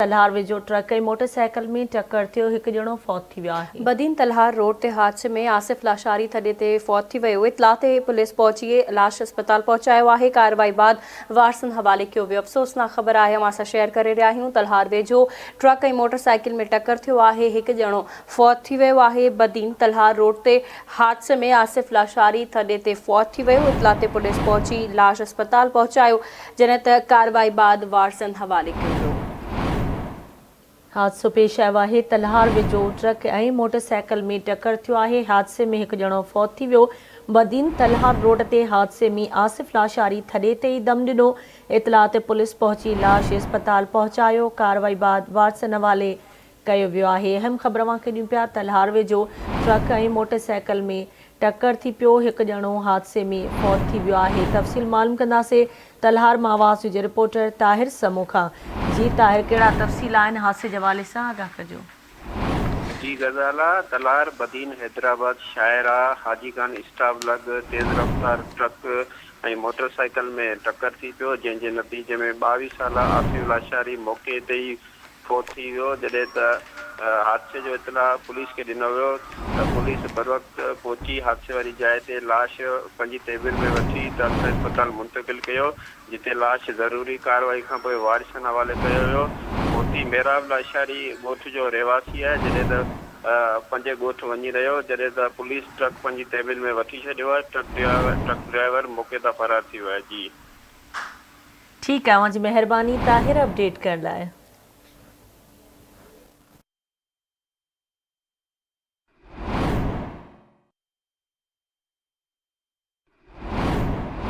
تلهار ويجهو truck ۽ motor cycle ۾ ٽڪر ٿيو، هڪ ڄڻو فوت ٿي ويو آهي. بدين تلهار روڊ تي حادثي ۾ آصف لاشاري ٿڏي تي فوت ٿي ويو، اطلاع تي پوليس پهچي لاش اسپتال پهچايو آهي، ڪارروائي بعد وارثن حوالي ڪيو ويو. افسوسناڪ خبر آهي اوهان سان شيئر ڪري رهيا آهيون، تلهار ويجهو ٽرڪ ۽ موٽر سائيڪل ۾ ٽڪر ٿيو آهي، هڪ ڄڻو فوت ٿي ويو آهي، بدين تلهار روڊ تي حادثي ۾ آصف لاشاري ٿڏي تي فوت ٿي ويو، اطلاع تي پوليس پهچي لاش اسپتال پهچايو، جڏهن ته ڪارروائي بعد وارثن حوالي ڪيو ويو. حادثو پيش آيو آهي، تلهار ويجهو ٽرڪ ۽ موٽر سائيڪل ۾ ٽڪر ٿيو آهي، حادثي ۾ هڪ ڄڻو فوت ٿي ويو، بدين تلهار روڊ تي حادثي ۾ آصف لاشاري ٿڏي تي ئي دم ڏنو، اطلاع تي پوليس پهچي لاش اسپتال پهچايو، ڪارروائي بعد وارثن حوالي ڪيو ويو آهي، اهم خبر اوهان کي ڏيون پيا تلهار ويجهو ٽرڪ ۽ موٽر سائيڪل ۾ ٽڪر ٿي پيو، هڪ ڄڻو حادثي ۾ فوت ٿي ويو آهي، تفصيل معلوم ڪنداسين تلهار مان آواز جي رپورٽر طاهر سمون کان، جي طاهر ڪهڙا تفصيل آهن حادثي جي حوالي سان آگاهه ڪجو. جي غزالا، تلهار، بدين، حيدرآباد، شاهراهه، حاجي خان اسٽاپ لڳ تيز رفتار ٽرڪ ۽ موٽر سائيڪل ۾ ٽڪر ٿي پيو، جنهن جي نتيجي ۾ 22 سالا آصف لاشاري موقعي تي ئي فوت ٿي ويو، جڏهن ته حادثي جو اطلاع پوليس کي ڏنو ويو ته پوليس بروقت پهچي حادثي واري جاء تي لاش پنهنجي تحويل ۾ وٺي تعلقه اسپتال منتقل ڪيو، جتي لاش ضروري ڪارروائي کانپوء وارثن حوالي ڪيو ويو. فوتي محراب لاشاري ڳوٺ جو رهواسي آهي، جڏهن ته پنهنجي ڳوٺ وڃي رهيو، جڏهن ته پوليس ٽرڪ پنهنجي تحويل ۾ وٺي ڇڏيو آهي، ٽرڪ ڊرائيور موقعي تان فرار ٿي ويو آهي. جي. ٺيڪ آهي اوهان جي مهرباني طاهر اپڊيٽ ڪرڻ لاء.